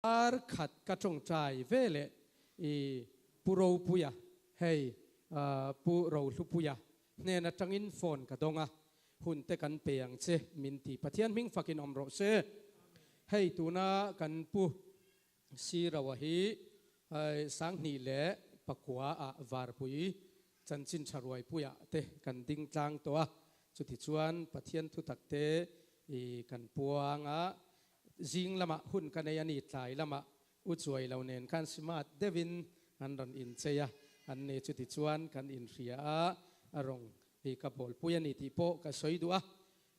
Ar khat ka tawngtai ve leh i Pu Ropuia, hei Pu Rohlupuia hnen atangin phone ka dawng a, hun te kan pe ang che min ti. Pathian hming fakin awm rawh se. Hei tuna kan Pu Sirawa hi Sanghnih leh Pakua ah Varpui Chanchin tha ruaipuia te kan ding tlang tawh a, chutichuan Pathian thutak te i kan puang a, Zing lamah hun ka nei a ni, tlai lamah u chuai lo nen khan smart deuhin an rawn inchei a, an ni chuti chuan kan inhria a, a rawng hi ka bawlpui a ni tih pawh ka sawi duh a,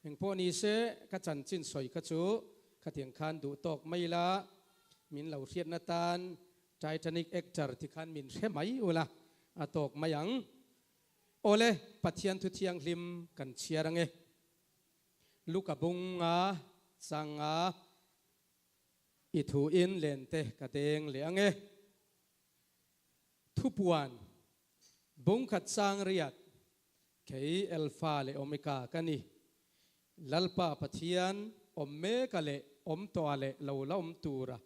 engpawh ni se ka chanchin sawi kha chu khatiang khan duh tawk mai ila, min lo hriatna tan Titanic actor ti khan min hre mai ula a tawk mai ang. Awle, Pathian thu thianghlim kan chhiar ange. Luka bunga changa i thu in len te ka deng leh ang e. Thupuan bungkhat chang riat kei Alpha leh Omega ka ni. Lalpa Pathian awm meka leh awm tawha leh lo la awm tura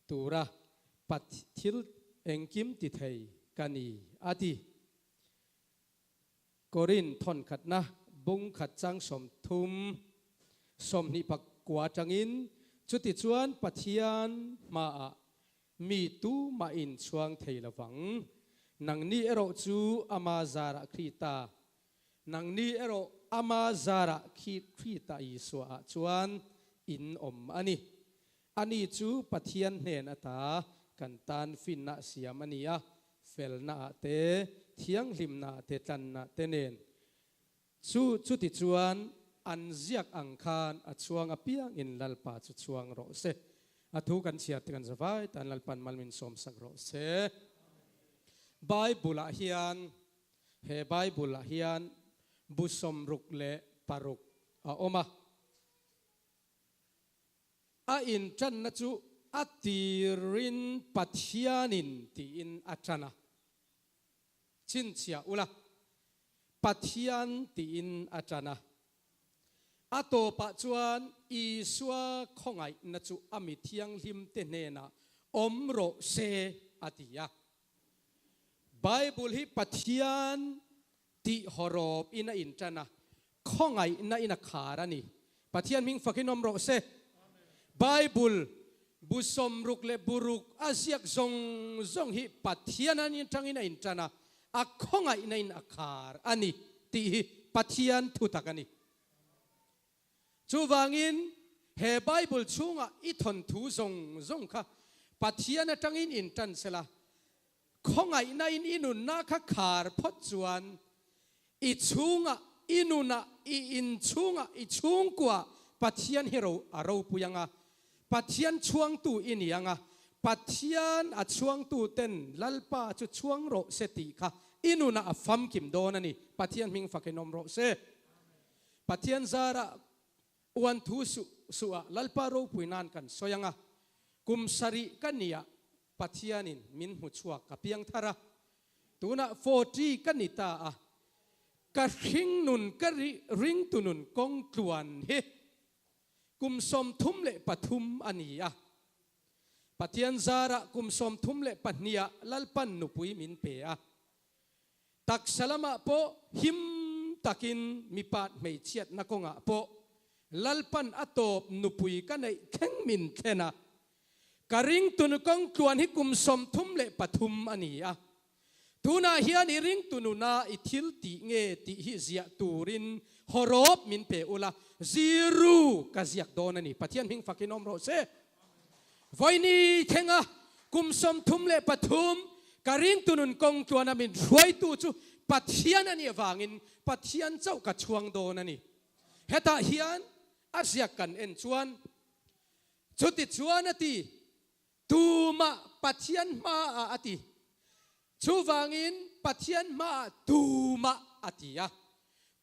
tura Pathil engkim ti thei ka ni a ti. Korin thawnkhatna bung khat chang 30, 29 atangin, Chutichuan Pathian hmaah mi tumah in chhuang thei lovang, nangni erawh chu ama zarah Krita, nangni erawh ama zarah Krita Isua ah chuan in awm a ni. Ani chu Pathian hnen ata kan tan finna siam a ni a, felna ah te, thianghlimna ah te, tlanna te nen. Chu chutichuan an ziak ang khan a chhuang apiangin Lalpa chu chhuang rawh se. A thu kan chhiar te kan za vai tan Lalpan mal min sawmsak rawh se. Bible ah hian, he Bible ah hian bu 66 a awm a. A inṭanna chu a tirin Pathianin tiin a ṭan a. Chhinchhiah ula, Pathian tiin a ṭan a. A tawpah chuan Isua khawngaihna chu a mi thianghlimte hnenah awm rawh se a ti a. Bible hi Pathian tih hawrawp in a inṭan a, khawngaihna in a khar a ni. Pathian hming fakin awm rawh se. Bible bu 66 a ziak zawng zawng hi Pathian an inṭangin a inṭan a, a khawngaihna in a khar a ni tih hi Pathian thutak a ni. Chuvangin, he Bible chhunga i thawnthu zawng zawng kha Pathian aṭangin inṭan sela, Khawngaihna in i nunna kha khar phawt chuan i chhungah, i nunah, i inchhungah, i chhungkuah Pathian hi ro a ropui ang a, Pathian chhuangtu i ni ang a, Pathian a chhuangtu ten Lalpa chu chhuang rawh se tih kha i nunah a famkim dawn a ni. Pathian hming fakin awm rawh se. Pathian zarah uan thu suh suh ah Lalpa ropui nan kan sawi ang a, kum sarih ka nia Pathianin min hmu chhuak ka piang thar a, tunah 40 ka ni ta a, ka hring nun ka ringtu nun kawng tluan hi kum 33 a ni a, Pathian zarah kum 32 ah Lalpan nupui min pe a, taksa lamah pawh him takin mipat hmeichhiatna kawngah pawh Lalpan a tawp nupui ka neih thleng min thlen a, Ka ringtunu kawng tluan hi kum 33 a ni a. Tunah hian i ringtunu na i thil tih nge tih hi ziah turin hawrawp min pe ula, zero ka ziak dawn a ni. Pathian hming fakin awm rawh se. Vawiini thlenga kum 33 ka ringtunun kawng tluana min hruaitu chu Pathian a nih avangin Pathian chauh ka chhuang dawn a ni. Hetah hian a ziak kan en chuan Chutichuan a ti, Tumah Pathian hmaah a ti. Chuvangin Pathian hmaah tumah a ti a.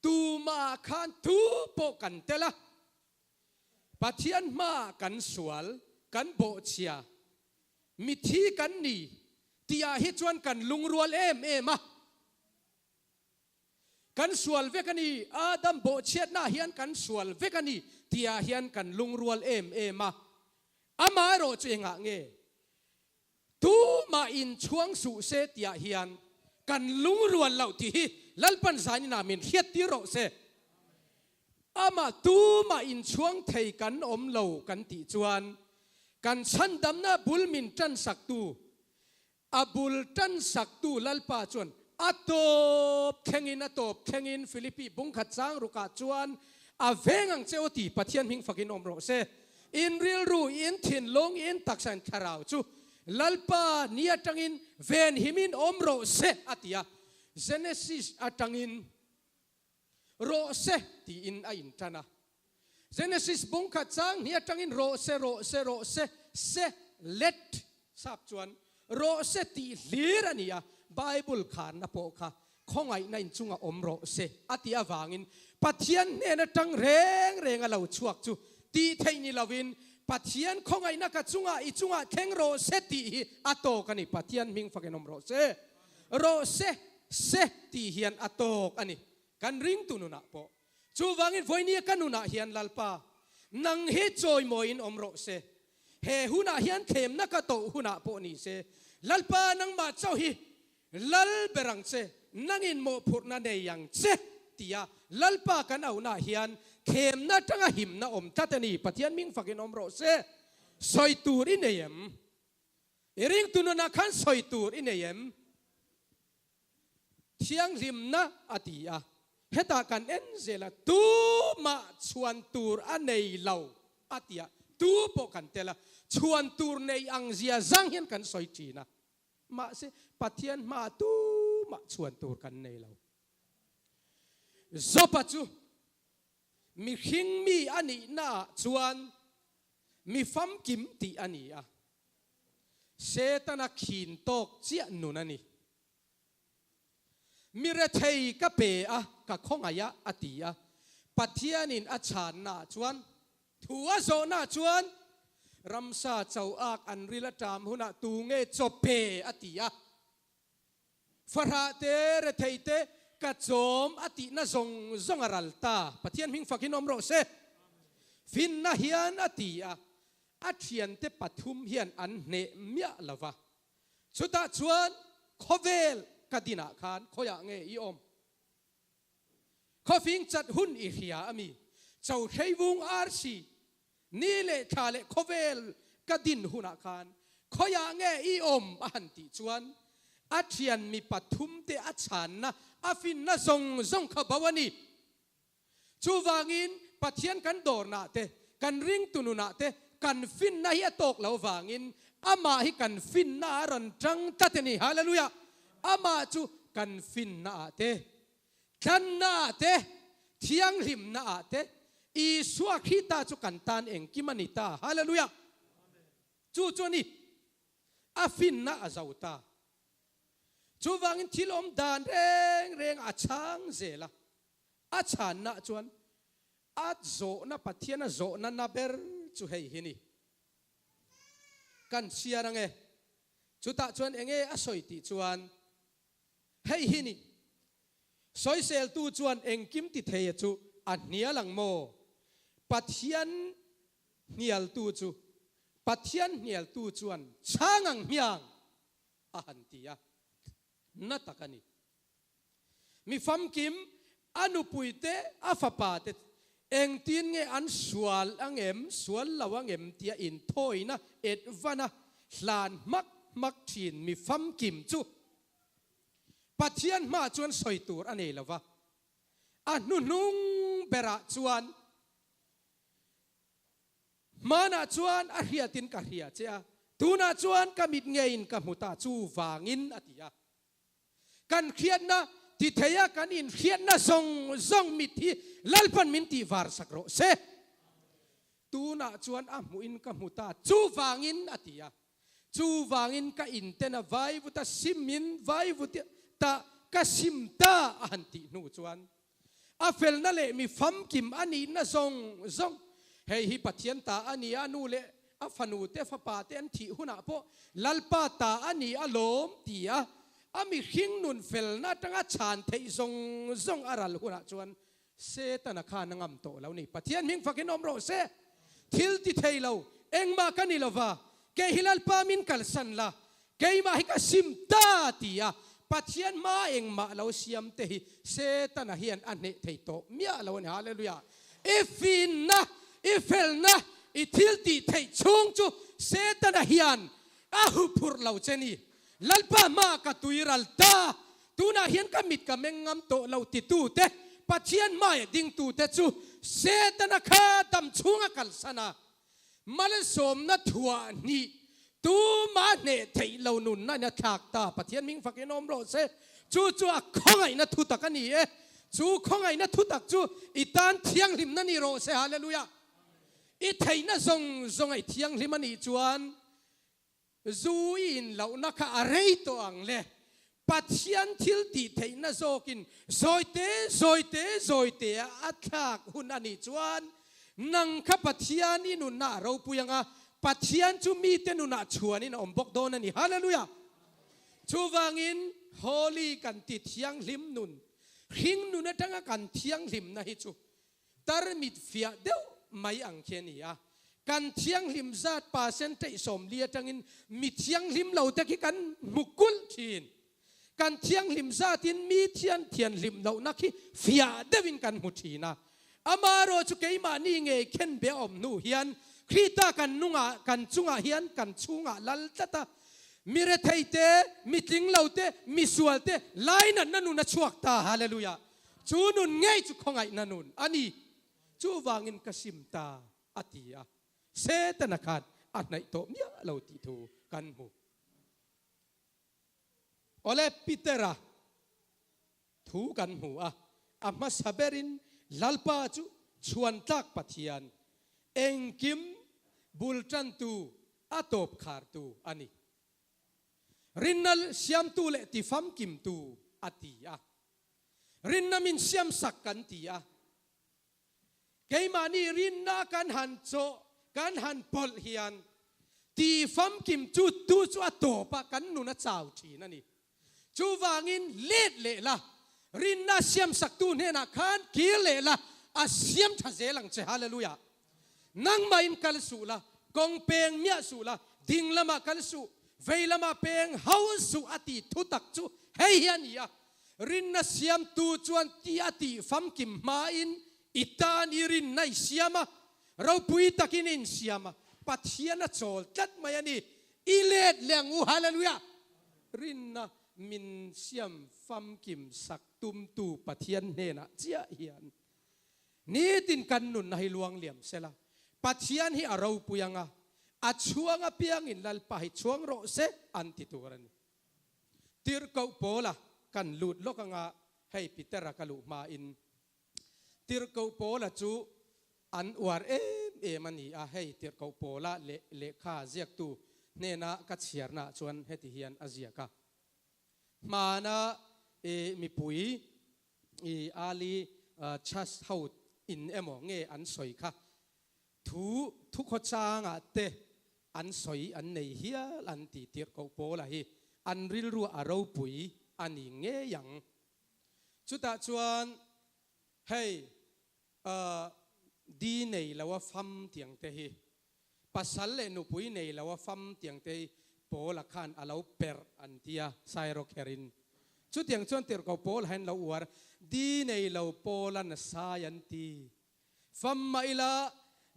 Tumah khan tu pawh kan tel a. Pathian hmaah kan sual, kan bawhchhia, mithi kan ni tihah hi chuan kan lungrual em em a. Kan sual vek a ni, Adam bawhchhiatnaah hian kan sual vek a ni tihah hian kan lungrual em em a. Amaherawh chu engah nge tumah inchhuang suh se tihah hian kan lungrual loh tih hi Lalpan zaninah min hriattir rawh se. Amah tumah inchhuang thei kan awm lo kan tih chuan kan chhandamna bul min tansaktu A bul tan saktu Lalpa chuan a tawp thlengin a tawp thlengin Philippi bungkhat chang rukah chuan a veng ang che aw ti Pathian hming fakin awm rawh se. In rilru, in thinlung, in taksa, in thlarau chu Lalpa ni atangin ven himin awm rawh se a ti a. Genesis atangin rawh se tiin a intan a. Genesis bungkhat chang hnih atangin rawh se, rawh se, rawh se, se, let, sap chuan rawh se tih hlir a ni a, Bible kharna pawh kha khawngaihna inchunga awm rawh se a tih avangin Pathian hnen atang reng reng a lo chhuak chu tih theih ni lovin Pathian khawngaihna ka chungah i chungah thleng rawh se tih hi a tawk a ni. Pathian hming fakin awm rawh se. Rawh se, se tih hian a tawk a ni. Kan ringtu nunah pawh Chuvangin vawinia ka nunah hian Lalpa, nang hi chawimawiin awm rawh se. He hunah hian thlemna ka tawh hunah pawh ni se, Lalpa nangmah chauh hi Lal ber ang che, nangin mawhphurhna nei ang che, tia Lalpa kan auhnaah hian thlemna atanga himna awm tlat a ni. Pathian hming fakin awm rawh se. Sawi tur i nei em? I ringtu nunah khan sawi tur i nei em? Thianghlimna a ti a, hetah kan en zel a, tumah chhuan tur a nei lo a ti a, tu pawh kan tel a, chhuan tur nei ang zia zang hian kan sawi thin a, mahse Pathian hmaah tumah chhuan tur kan nei lo. Job-a chu mihring mi a nihnaah chuan mi famkim tih a ni a, Setana khin tawk chiah nun a ni. Mi rethei ka pe a, ka khawngaih a, a ti a. Pathianin a chhannaah chuan, thu a zawhnaah chuan, Ramsa cho ak an ril a ṭam hunah tu nge chaw pe? a ti a. Fahrah te, rethei te ka chawm a tihna zawng zawng a ral ta. Pathian hming fakin awm rawh se. Finna hian a ti a, a thiante pathum hian an hneh miah lo va. Chutah chuan khawvel ka dinah khan khawiah nge i awm? Khawfing chat hun i hria a mi? Chohreivung arsi, ni leh thla leh khawvel ka din hunah khan khawiah nge i awm? a han tih chuan a thian mi pathumte a chhanna a finna zawng zawng kha bo a ni. Chuvangin, Pathian kan dawrnah te, kan ringtu nunah te kan finna hi a tawk lo vangin Amah hi kan finna a rawn tang tlat a ni. Hallelujah! Amah chu kan finna ah te, tlanna ah te, thianghlimna ah te, Isua Krista chu kan tan engkim a ni ta. Hallelujah! Chu chu a ni. A finna a zo ta. Chuvangin thil awm dan reng reng a chhang zel a. A chhanna chuan a zawhna Pathian a zawhna na ber chu hei hi ni. Kan chhiar ange. Chutah chuan enge a sawi tih chuan hei hi ni. Sawiseltu chuan engkim ti thei a chu a hnial ang maw? Pathian hnialtu chu Pathian hnialtu chuan chhang ang hmiang a han ti a. Na tak a ni. Mi famkim, a nupui te, a fapa te engtin nge an sual ang em, sual lo ang em tia inthawina et vana hlan hmak hmak thin mi famkim chu Pathian hmaah chuan sawi tur a nei lo va. A hnuhnung berah chuan Hmanah chuan a hriatin ka hria che a, tunah chuan ka mit ngeiin ka hmu ta chuvangin a ti a. Kan hriatna ti thei a, kan inhriatna zawng zawng mit hi Lalpan min tih var sak rawh se. Tunah chuan a hmuhin ka hmu ta chuvangin a ti a. Chuvangin ka inten a vaivuta simin vaivuta ka sim ta a han tih hnu chuan a felna leh mi famkim a nihna zawng zawng hei hi Pathian ta a ni a, nu leh a fanu te fapa te an thih hunah pawh Lalpa ta a ni a lawm ti a, a mihring nun felna atanga chhan theih zawng zawng a ral hunah chuan Setana khan a ngam tawh lo ni. Pathian hming fakin awm rawh se. Thil ti thei lo. Engmah ka ni lova, kei hi Lalpa min kalsan la, keimah hi ka sim ta ti a, Pathian hma engmah lo siam te hi Setana hian a hneh thei tawh miah lo a ni. Hallelujah! I finna, i felna, i thil tih theih chhung chu Setana hian a huphurh lo che ni. Lalpa hmaah ka tui ral ta, tunah hian ka mit ka meng ngam tawh lo titute, Pathian hmaiah dingtute chu Setana kha dam chhunga kalsan a, malsawmna thuah hnih tuma hneh theih lo nunna in a thlak ta. Pathian hming fakin awm rawh se. Chu chu a khawngaihna thutak a ni e. Chu khawngaihna thutak chu i tan thianghlimna ni rawh se. Hallelujah! I theihna zawng zawng a i thianghlim a nih chuan Zu i in lohna kha a rei tawh ang le. Pathian thil tih theihna zawkin zawite zawite zawitea a thlak hun a nih chuan nang kha Pathian i nunna a ropui ang a, Pathian chu mite nunah chhuanin a awm bawk dawn a ni. Hallelujah! Chuvangin Holy kan ti thianghlim nun, hring nun atanga kan thianghlimna hi chu Tarmit fiah deuh mai ang khi a ni a, kan thianghlim zat percentage 40 atangin mi thianghlim lo te khi kan hmu kulh thin. Kan thianghlim zatin mi thian thianhlim lohna khi fiah deuhin kan hmu thin a. Amaherawh chu keimahni ngei khenbe a awm hnu hian Krita kan nungah, kan chungah hian kan chhungah lal tlat a, mi rethei te, mi tling lo te, mi sual te lainatna nun a chhuak ta. Hallelujah! Chu nun ngei chu khawngaihna nun a ni. Chuvangin ka sim ta, a ti a. Setana khan a hnaih tawh miah lo tih thu kan hmu. Awle, Petera thu kan hmu a, a hmasa berin Lalpa chu chhuantlak Pathian, engkim bul tantu, a tawp khartu a ni. Rinna siamtu leh tifamkimtu a ti a. Rinna min siamsak kan ti a. Keimahni rinna kan han chawh, kan han pawlh hian tifamkim chu tu chu a tawp a, kan nun a chau thin a ni. Chuvangin let leh la, rinna siamsaktu hnenah khan kir leh la, a siam tha zel ang che. Hallelujah! Nangmahin kal suh la, kawng peng miah suh la, ding lamah kal suh, vei lamah peng hau suh a ti thutak chu hei hi a ni a. Rinna siamtu chuan ti a tih famkim hmain i tan i rinna i siam a, ropui takin i insiam a, Pathian a chawl tlat mai a ni. I let leh ang u, Hallelujah! Rinna min siam famkim sak tumtu Pathian hnenah chiah hian Nitin kan nunna hi luang liam sela, Pathian hi a ropui anga, a chhuang apiangin Lalpa hi chhuang rawh se an ti tur a ni. Tirhkoh Paula kan lut lawk anga hei Petera ka luh hmain Tirhkoh Paula chu an uar em em a ni a, hei Tirhkoh Paula leh lehkha ziaktu hnena ka chhiarnaah chuan heti hian a ziak a, Hmana i mipui I Ali chhas ho in emaw nge an sawi kha thu thukhawchangah te an sawi an nei hial an ti tirh koh pawla hi an rilru a ropui a ni ngei ang. Chutah chuan hei di nei lo a fam tiang te hi Pasal leh nupui nei lo a fam tiang te hi Paula khan a lo perh an ti a, sairawkherin. Chutiang chuan tirhkoh Paul hain lo uar, Di nei lo Paula'n sai an ti. Fam mah ila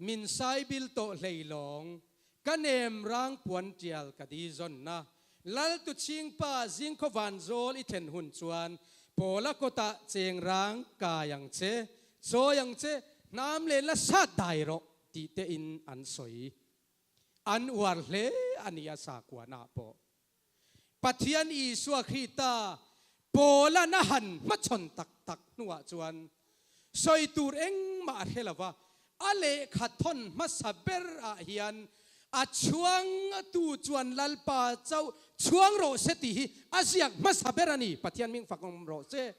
min sai bil tawh hlei lawng, ka nem rang puan tial ka di zawnna. Lal tu chhingpa zingkhaw van zawl i thlen hun chuan Paula kawtah cheng rang kai ang che, chawi ang che, hnam len la sat dai rawh. Tih te in an sawi. An uar hle a ni a sakuana pawh. Pathian Isua Krita Paula'n a han hmachhawn tak tak hnuah chuan sawi tur engmah a hre lo va, a lehkha thawn hmasa ber ah hian a chhuang tu chuan Lalpa chauh chhuang rawh se tih hi a ziak hmasa ber a ni. Pathian hming fak awm rawh se.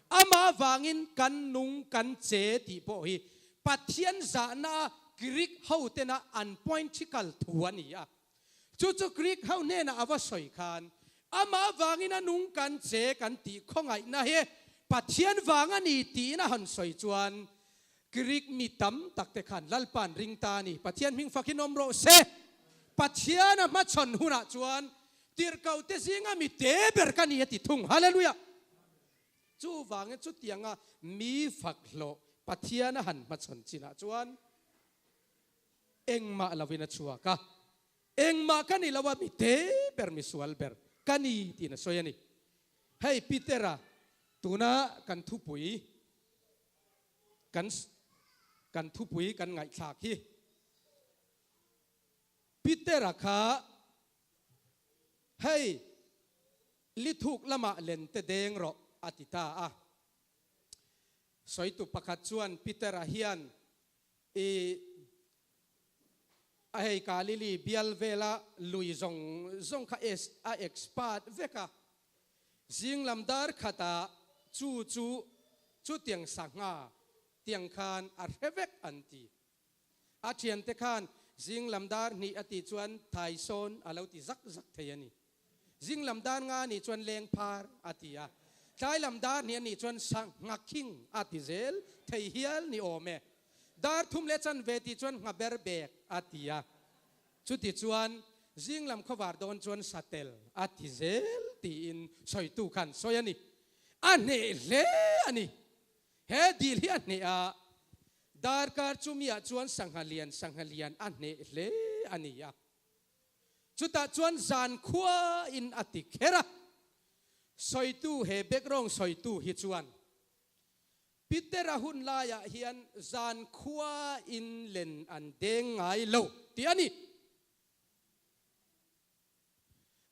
Amah vangin kan nung kan che tih pawh hi Pathian zahna a Greek ho tena an pointical thu a ni a. Chu chu Greek ho hnenah a va sawi khan, Amah vangin a nung kan che kan tih khawngaihna hi Pathian vang a ni tiin a han sawi chuan. Greek mi tam tak te khan Lalpa'n ring ta a ni. Pathian hming fakin awm rawh se. Pathian a hmachhawn hunah chuan tirhkohte zinga mi te ber ka ni a ti thung. Hallelujah! Chuvangin chutianga mi fak hlawh Pathian a han hmachhawn chinah chuan engmah lovin a chhuak a. Engmah ka ni lo a, mi te ber, mi sual ber ka ni tiin a sawi a ni. Hei Petera, tuna kan thupui kan kan thupui kan ngaihthlak hi Petera kha hei lithuk lamah len te deng rawh a ti ta a. Sawitu pakhat chuan Petera hian i a hei Galili bial vela lui zawng zawng kha a expert vek a. Zing lam dar khatah chu chu chutiang sangha tiang khan a hre vek an ti. A thiante khan zing lam dar hnih a tih chuan thaisawn a lo ti zak zak thei a ni. Zing lam dar nga a nih chuan leng phar a ti a, tlai lam dar hnih a nih chuan sangha khing a ti zel thei hial ni awm e. Dar thum leh chanve tih chuan ngha ber bek a ti a. Chuti chuan zing lam khawvar dawn chuan satel a ti zel tiin sawitu khan sawi a ni. A hneh hle a ni. He dil hi a hneh a, darkar chumiah chuan sangha lian sangha lian a hneh hle a ni a. Chutah chuan zan khuain a ti kher a. Sawitu he background sawitu hi chuan Petera hun laiah hian zan khua in len an deng ngai lo tih a ni.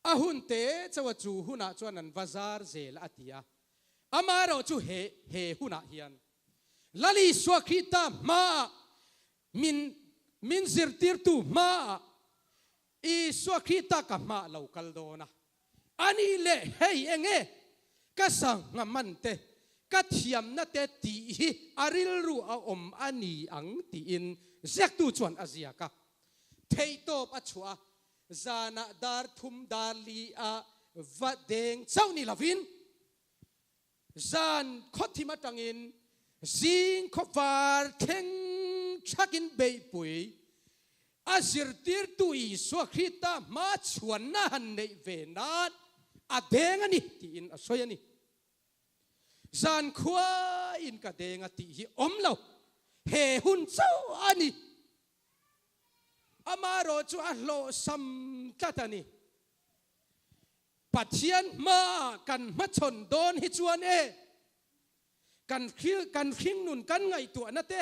A hun te chauha chu hunah chuan an va zar zel a ti a. Amaherawh chu he he hunah hian Lal Isua Krista hmaah min min zirtirtu hmaah Isua Krista ka hmah lo kal dawn a. A nih leh hei enge ka sangha man te, ka thiamna te tih hi a rilru a awm a ni ang tiin ziaktu chuan a ziak a. Theihtawp a chhuah a, zanah dar thum dar li a va deng chauh ni lovin zan khawthim atangin zing khawvar thleng thakin beihpui a zirtirtu Isua Krista hma chhuanna han neih ve nan a deng a ni tiin a sawi a ni. Zan khuain ka deng a tih hi awm lo, he hun chauh a ni. Amaherawh chu a hlawhsam tlat a ni. Pathian hmaah kan hmachhawn dawn hi chuan e, kan kan hringnun kan ngaihtuahna te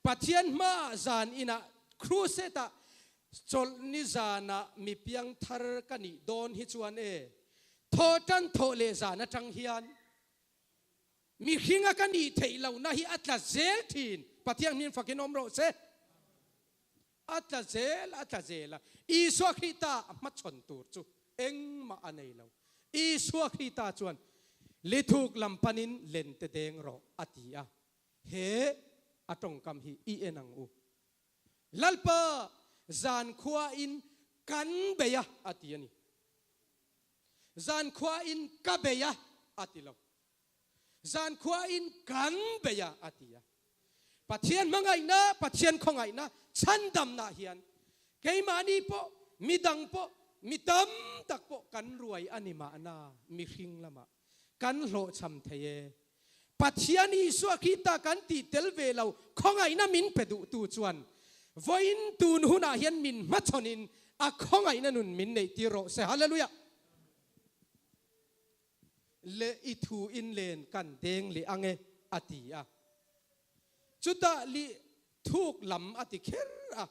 Pathian hmaah zan inah crusade ah chawlh ni zanah mi piang thar ka nih dawn hi chuan e, thaw tan thawh leh zan atang hian mihringa ka nih theih lohna hi a tla zel thin. Pathian hmin fakin awm rawh se. A tla zel, a tla zel a. Isua Krista a hmachhawn tur chu engmah a nei lo. Isua Krista chuan, Lithuk lam panin len te deng rawh, a ti a. He a tawngkam hi i en ang u. Lalpa, zan khuain kan bei a, a ti a ni. Zan khuain ka bei a, a ti lo. Zan khuain kan bei a, a ti a. Pathian hmangaihna, Pathian khawngaihna chhandamna hian keimahni pawh, midang pawh, mi tam tak pawh kan ruai a ni mahna mihring lamah kan hlawhchham thei e. Pathian Isua Krista kan tih tel ve lo khawngaihna min pe duhtu chuan vawiin tun hunah hian min hmachhawnin a khawngaihna nun min neihtir rawh se. Hallelujah! Leh i thu in len kan deng leh ang e, a ti a. Chutah lih thuk lam a ti kher a,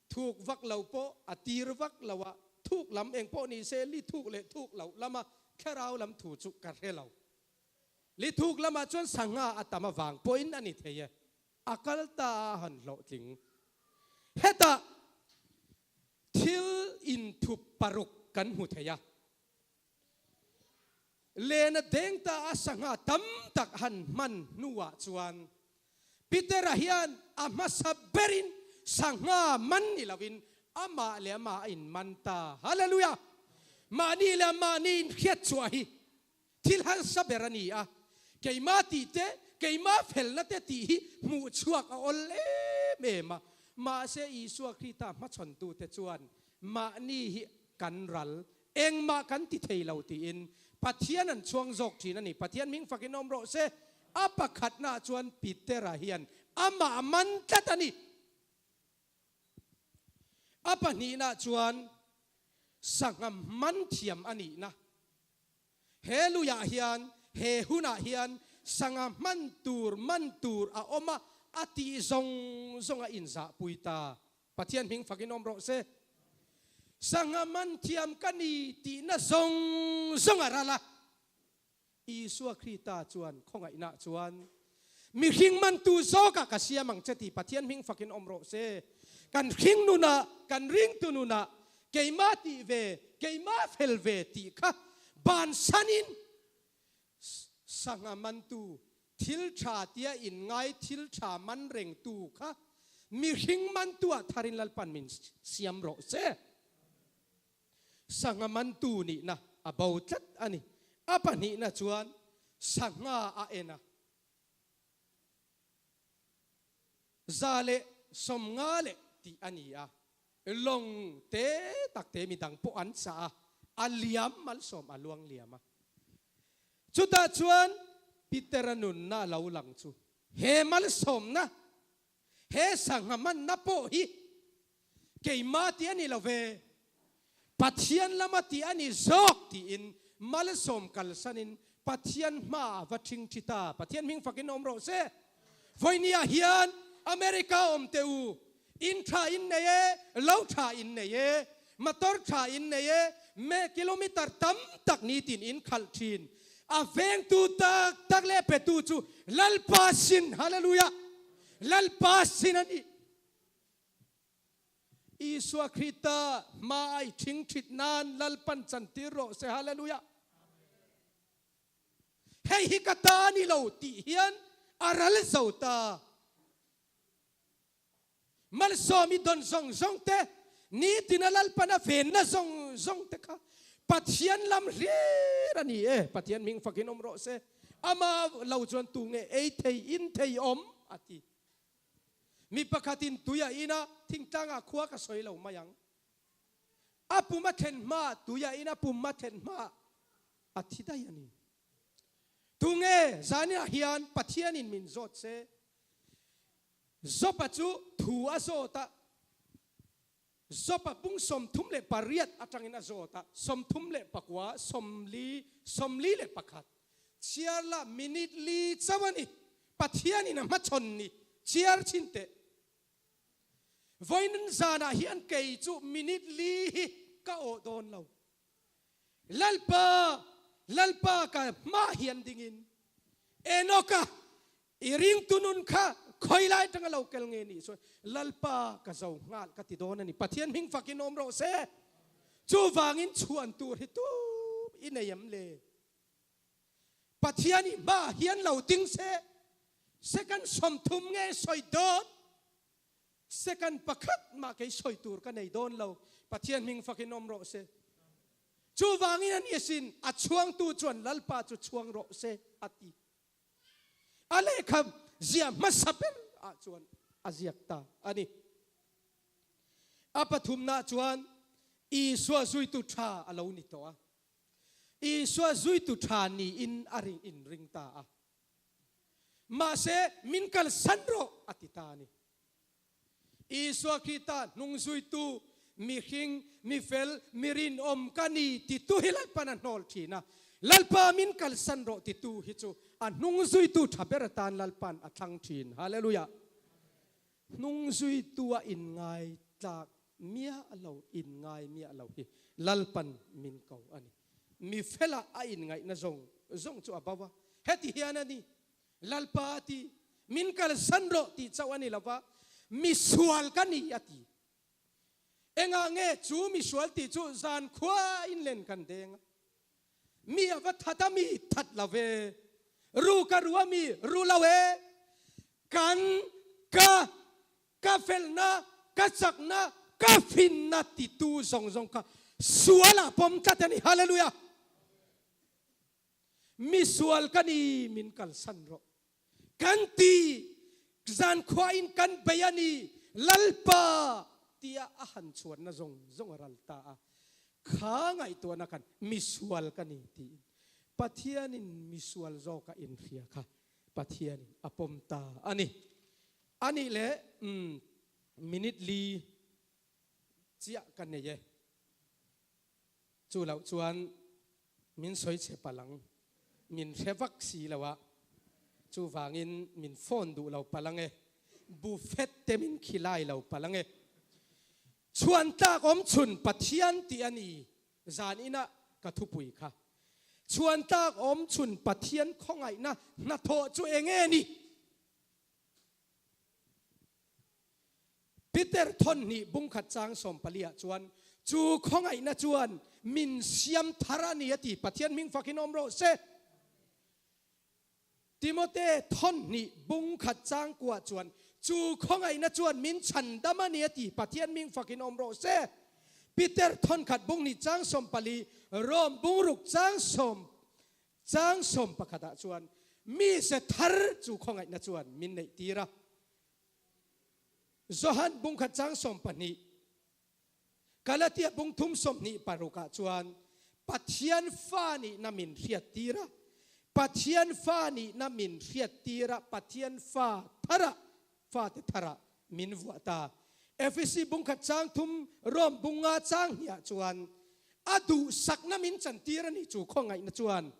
thuk vak lo pawh a tir vak lo a, thuk lam eng pawh ni se li thuk leh thuk loh lama thlarau lam thu chu ka hre lo. Li thuk lamah chuan sangha a tam avang pawhin a ni thei e, a kal ta a han hlawhtling. Hetah thil inthup paruk kan hmu thei a. Lena deng ta a sangha tam tak han hman hnuah chuan Petera hian a hmasa berin sangha man ni loin amah leh amah a inman ta. Hallelujah! Mahni leh mahni inhriat chhuah hi thil harsa ber a ni a. Keimah tih te, keima felna te tih hi hmuh chhuak a awl em em a. Mahse Isua Krita hmachhawntute chuan mahni hi kan ral, engmah kan ti thei lo tiin Pathian an chhuang zawk thin a ni. Pathian hming fakin awm rawh se. A pakhatnaah chuan Petera hian amah man tlat a ni. A pahnihnaah chuan sangha man thiam a nihna. He luiah hian, he hunah hian sangha hman tur, man tur a awm a, a tih zawng zawng a inzahpui ta. Pathian hming fakin awm rawh se. Sangha man thiam ka ni tihna zawng zawng a ral a. Isua Krita chuan khawngaihna chuan, Mihring mantu zawkah ka siam ang che tih Pathian hming fakin awm rawh se. Kan hring nunah, kan ringtu nunah keimah tih ve, keimah fel ve tih kha bansanin sangha mantu, thil tha tia inngai thil tha man rengtu kha mihring mantuah tharin Lalpan min siam rawh se. Sangha mantu nihna a bo tlat a ni. A pahnihna chuan sangha a en a. 150 leh tih a ni a. Lawng te tak te midang pawh an chah a, a liam malsawm a luang liam a. Chutah chuan Peter-a nunna a lo lang chu he malsawmna, he sangha manna pawh hi Keimah tih a ni lo ve, Pathian lama tih a ni zawk tiin malsawm kalsanin Pathian hmaah va ṭhing ṭhi ta. Pathian hming fakin awm rawh se. Vawinia hian America awm teh u, in ṭha in nei e, lo ṭha in nei e, motor ṭha in nei e, me kilometer tam tak nitin in khalh ṭhin. A vengtu tak tak leh petu chu Lalpa sin, Hallelujah! Lalpa sin a ni. Isua Krita hma ai thing thit nan Lalpan chantir rawh se Hallelujah. Hei hi ka ta ni lo tih hian a ral zo ta. Malsawm i don zawng zawng te, nitina Lalpan a venna zawng zawng te kha Pathian lam hlir a ni e. Pathian hming fakin awm rawh se. Ama lo chuan tu nge ei thei in thei awm a ti. Mi pakhatin tui a in a, thingtlangah khua ka sawi lo mai ang. A pum a thlen hma, tui a in a pum a thlen hma a thi daih a ni. Tunge zaninah hian Pathianin min zawt se? Job-a chu thu a zawt a, Job-a pung 38 atangin a zawt a, 39, 40, 41. Chhiar la minute li chauh a ni. Pathianin a hmachhawn ni. Chhiar chhin teh. Vawiin zanah hian kei chu minute li hi ka awh dawn lo. Lalpa, Lalpa ka hma hian dingin Enoka i ringtu nun kha khawi lai atanga lo kel nge nih chuan Lalpa ka zo nghal ka ti dawn a ni. Pathian hming fakin awm rawh se. Chuvangin chhuan tur hi tum i nei em le? Pathian i hma hian lo ding se, second 30 nge sawi dawn? Second pakhat mah kei sawi tur ka nei dawn lo, Pathian hming fakin awm rawh se. Chuvangin a ni asin, a chhuangtu chuan Lalpa chu chhuang rawh se a ti. A lehkha ziah hmasa ber ah chuan a ziak ta a ni. A pathumna chuan Isua zuitu tha a lo ni tawh a. Isua zuitu tha niin a ring inring ta a. Mahse, min kalsan rawh a ti ta a ni. Isua Krista hnung zuitu, mihring, mifel, mi rinawm ka ni titu hi Lalpan a hnawl thin a. Lalpa min kalsan rawh titu hi chu a hnung zuitu tha ber atan Lalpan a thlang thin. Hallelujah! Hnung zuitu a inngai tlak miah lo, inngai miah lo hi Lalpan min ko a ni. Mi fela a inngaihna zawng zawng chu a bo a. Heti hian a ni, Lalpa a ti, min kalsan rawh tih chauh a ni lo va, misual ka ni a ti. Engah nge chu misual tih chu zan khua in len kan deng a? Mi a va that a mi that lo ve, ru ka ru a mi ru lo e, kan ka ka felna, ka chakna, ka finna titu zawng zawng kha sual ah pawm tlat a ni. Hallelujah! Misual ka ni min kalsan rawh. Kan ti, zankhua in kan bei a ni, Lalpa, tiah a han chuanna zawng zawng a ral ta a. Kha ngaihtuahna khan misual ka ni tiin Pathianin misual zawka inhria kha Pathianin a pawm ta a ni. Anih leh umm minute li chiah ka nei e. Chu loh chuan min sawi chhe palh ang. Min hre vak si lo a, chuvangin min phone duh lo palh ang e. Buffet te min khilai lo palh ang e. Chhuan tlak awm chhun Pathian tih a ni zan inah ka thupui kha. Chhuan tlak awm chhun Pathian khawngaihna hnathawh chu eng nge ni? Peter thawnhnih bungkhat chang sawmpaliah chuan, Chu khawngaihna chuan min siam thar a ni a ti. Pathian hming fakin awm rawh se. Timote thawnhnih bungkhat chang kuah chuan, Chu khawngaihna chuan min chhandam a ni a ti. Pathian hming fakin awm rawh se. Peter thawnkhat bunghnih chang 14, Rome bungruk chang sawm chang sawm pakhatah chuan, Mi se thar chu khawngaihna chuan min neih tir a. Johan bungkhat chang 12, Galatia bung thum 26 ah chuan Pathian fa nihna min hriat tir a, Pathian fa nihna min hriat tir a, Pathian fa thara, fate thara min vuah ta. Efesi bungkhat chang thum, Rome bung nga chang hnih ah chuan a duhsakna min chantir a ni chu khawngaihna chuan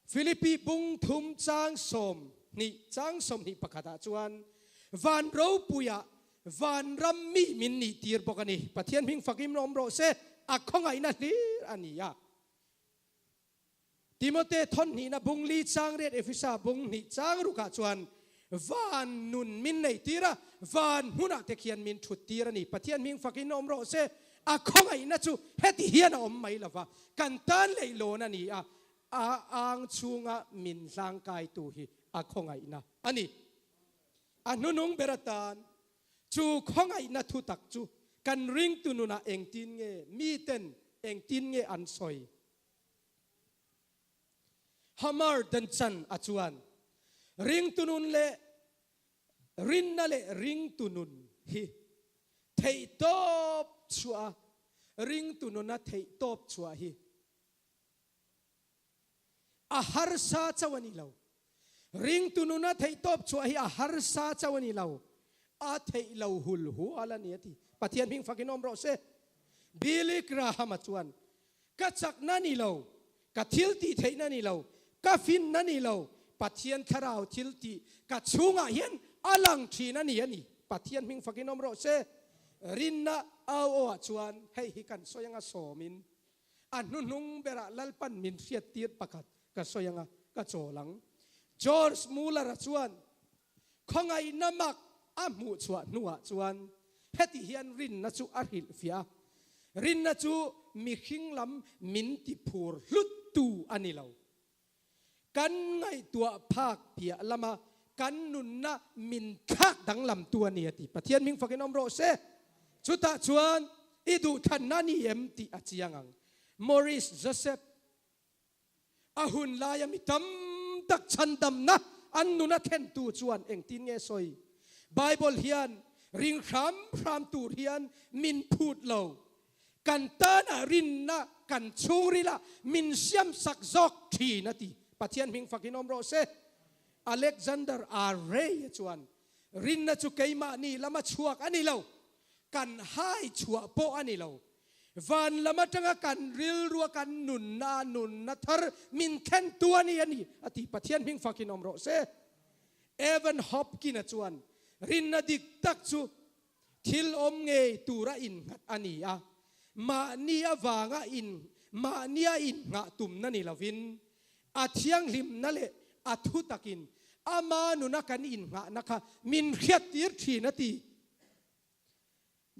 Philippi bung thum chang 20 chang 21 ah chuan van ropuia vanram mi min nih tir bawk a ni. Pathian hming fakim awm rawh se, a khawngaihna hlir a ni a. Timote thawn hnihna bung li chang riat Efesa bung hnih chang rukah chuan van nun min nei tir a, van hmunah te khian min thut tir a ni. Pathian hming fakin awm rawh se, a khawngaihna chu heti hian a awm mai lova, kan tan leihlawn a ni a, a ang chhunga min hlangkaitu hi a khawngaihna a ni. A hnunung ber atan chu khawngaihna thutak chu kan ringtu nunah engtin nge miten engtin nge an sawi? Hamar Danchan a chuan ringtu nun leh rinna leh ringtu nun hi theihtawp chhuah a, ringtu nuna theihtawp chhuah hi a harsa chauh a ni lo. Ringtu nuna theihtawp chhuah hi a harsa chauh a ni lo, a theih lo hul hual a ni a ti. Pathian hming fakin awm rawh se. Billy Graham-a chuan Ka chakna ni lo, ka thil tih theihna ni lo, ka finna ni lo, Pathian thlarau thil tih ka chhungah hian a lang thin a ni a ni. Pathian hming fakin awm rawh se. Rinna au aw ah chuan hei hi kan sawi anga sawmin a hnuhnung berah Lalpan min hriattir pakhat ka sawi anga ka chawl ang. George Muller-a chuan Khawngaihna mak a hmuh chhuah hnuah chuan heti hian rinna chu a hrilhfiah a, Rinna chu mihring lam min ti phur hluttu a ni lo. Kan ngaihtuah phak piah lama kan nunna min thlak danglamtu a ni a ti. Pathian hming fakin awm rawh se. Chutah chuan i duhthlanna a ni em tih a chiang ang. Maurice Joseph. A hun laia mi tam tak chhandamna an nun a thlentu chuan engtin nge sawi? Bible hian ring hram hram tur hian min phut lo. Kan tana rinna kan chhungrila min siamsak zawk thin a ti. Pathian hming fakin awm rawh se. Alexander R. Ray-a chuan, Rinna chu keimahni lama chhuak a ni lo, kan hai chhuah pawh a ni lo. Van lam atanga kan rilrua kan nunna nunna thar min thlentu a ni a ni, a ti. Pathian hming fakin awm rawh se. Evan Hopkin-a chuan, Rinna dik tak chu thil awm ngei tura innghat a ni a, mahni avanga in mahnia innghah tumna ni lovin, a thianghlimna leh a thu takin ama nuna kan innghahna kha min hriattir thin, a ti.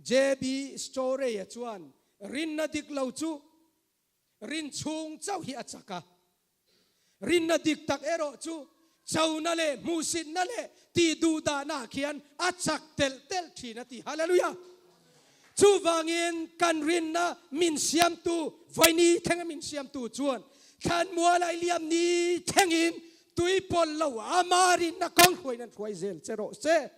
JB Storey-a chuan rinna dik lo chu rin chhung chauh hi a chak a, rinna dik tak erawh chu chona leh hmuhsitna leh tih duhdahnaah khian a chak telh telh thin a ti. Hallelujah! Chuvangin kan rinna min siamtu, vawiini thlenga min siamtu chuan thlanmual a i liam ni thlengin. Tui pawlh lo ama rinna kawng hruaiin an hruai zel che rawh se.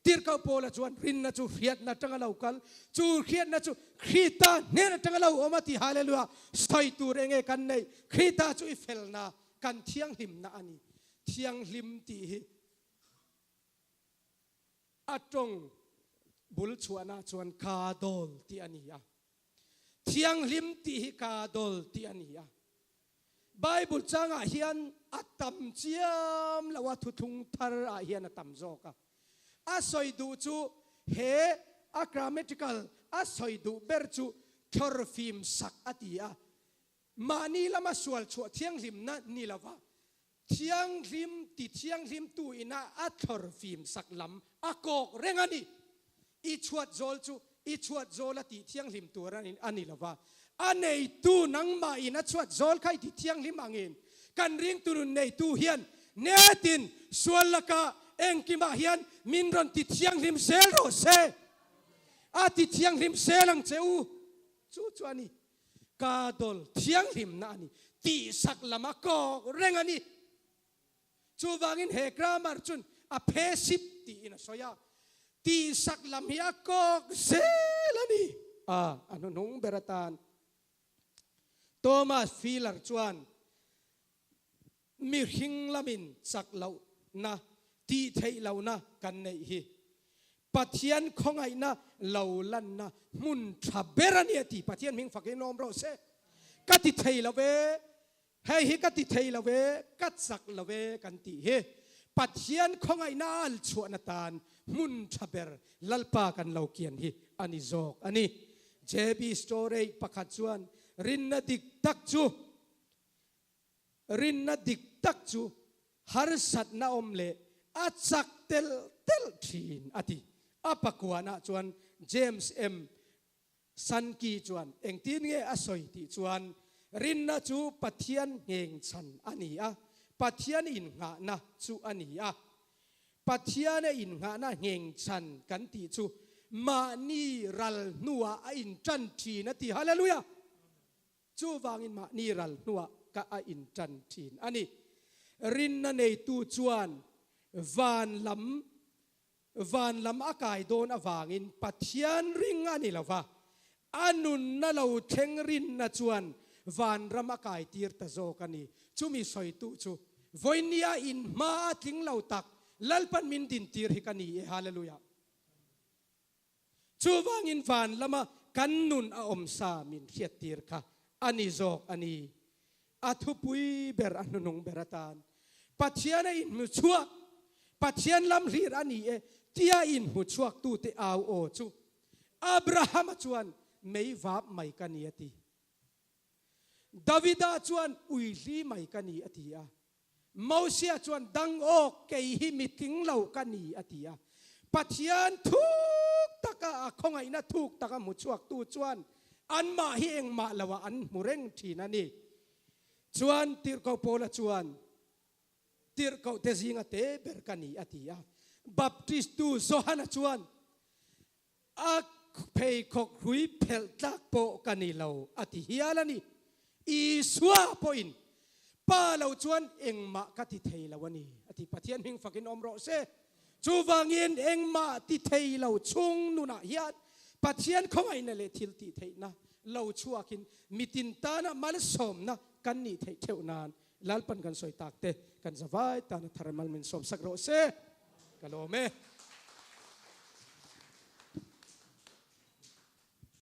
Tirhkoh Paula chuan rinna chu hriatna atanga lo kal, chu hriatna chu Krita hnen atanga lo awm a ti. Hallelujah! Sawi tur enge kan neih? Krita chu i felna, kan thianghlimna a ni. Thianghlim tih hi a tawng bul chhuahna chuan ka dawl tih a ni a. Thianghlim tih hi ka dawl tih a ni a. Bible changah hian a tam chiam lo a, thuthlung thar ah hian a tam zawk a. A sawi duh chu he a grammatical a sawi duh ber chu thlawr fim sak a ti a. Mahni lama sual chhuah thianghlimna ni lova thianghlim ti thianghlimtu ina a thlawr fim sak lam a kawk reng a ni. I chhuat zawl chu i chhuat zawl a tih thianghlim tur a ni lova, a neitu nangmah in a chhuat zawl kha i ti thianghlim angin kan ringtu nun neitu hian netin sual laka engkimah hian min rawn ti thianghlim zel rawh se. A ti thianghlim zel ang che u. Chu chu a ni. Ka dawl thianghlimna a ni. Tihsak lam a kawk reng a ni. Chuvangin he grammar chun a phe sip tiin a sawi a, tihsak lam hi a kawk zel a ni. A a hnuhnung ber atan Thomas Fuller chuan mihring lamin chak lohna, tih theih lohna kan neih hi Pathian khawngaihna lo lanna hmun tha ber a ni a ti. Pathian hming fakin awm rawh se. Ka ti thei lo ve. Hei hi ka ti thei lo ve, ka chak lo ve kan tih hi Pathian khawngaihna a al chhuahna tan hmun tha ber Lalpa kan lo kian hi a ni zawk a ni. JB Storey pakhat chuan rinna dik tak chu rinna dik tak chu harsatna awm leh a chak telh telh thin a ti. A pakuanah chuan James M. Sankey chuan engtin nge a sawi tih chuan, Rinna chu Pathian nghengchhan a ni a, Pathian innghahna chu a ni a. Pathiana innghahna nghengchhan kan tih chu mahni ral hnuah a intan thin a ti. Hallelujah! Chuvangin mahni ral hnuah ka a intan thin a ni. Rinna neitu chuan van lam Van lam a kai dawn avangin Pathian ring a ni lo va, a nunna lo thleng rinna chuan vanram a kai tir ta zawk a ni. Chumi sawitu chu vawinia in hma a tling lo tak Lalpan min din tir hi ka ni e. Hallelujah. Chuvangin van lama kan nun a awm sa min hriat tir kha a ni zawk a ni. A thupui ber a hnunung ber atan Pathian a inhmu chhuak, Pathian lam hlir a ni e tia inhmu chhuaktute au aw chu Abrahama chuan mei vap mai ka ni a ti. Davida chuan ui hli mai ka ni a ti a. Mosia chuan dang awk kei hi mi tling lo ka ni a ti a. Pathian thuk taka a khawngaihna thuk taka hmu chhuaktu chuan anmah hi engmah loah an hmu reng thin a ni. Chuan Tirhkoh Paula chuan Tirhkoh te zinga te ber ka ni a ti a. Baptistu Johana chuan A pheikhawk hrui phelh tlak pawh ka ni lo, a ti hial a ni. Isua pawhin, Pa lo chuan engmah ka ti thei lo a ni, a ti. Pathian hming fakin awm rawh se. Chuvangin engmah ti thei lo chhung nunah hian Pathian khawngaihna leh thil tih theihna lo chhuakin mitin tana malsawmna kan nih theih theuh nan Lalpan kan sawi tak te kan zavai tana thar mal min sawmsak rawh se. Ka lawm e.